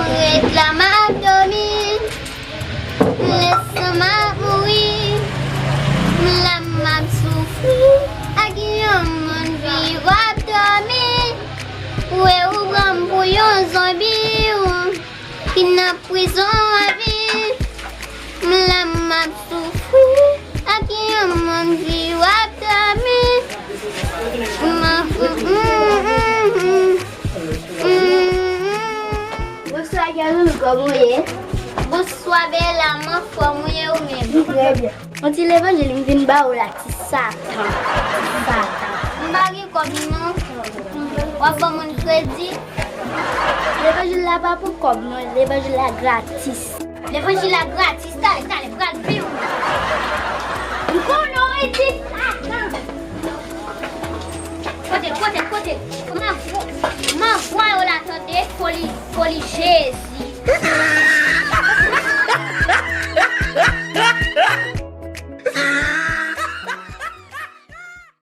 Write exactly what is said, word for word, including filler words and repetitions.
Ret la m ap dòmi, lè san m ap mouri, m la m ap soufri, ak yon moun vi w ap dòmi. Ou wè ou pran m pou yon zonbi, ou ki nan prizon avi. M la m ap soufri, ak yon moun vi w ap dòmi. M ap, mm, mm, mm, mm, mm. Bonswa, Guerloulou, kòman w ye? Bonswa, Bella, m anfòm, ou ye ou menm? M trè byen. Yon ti levanjil m vin ba ou la, ti Satan. Ti Satan. M pa gen kòb non. W ap ban moun kredi? Levanjil la pa pou kòb non, levanjil la gratis. Levanjil la gratis, talè, talè, pral pil. M konnen w redi Satan. Kote, kote, kote? M ap, m ap vwa yo la tande, foli, foli Jezi.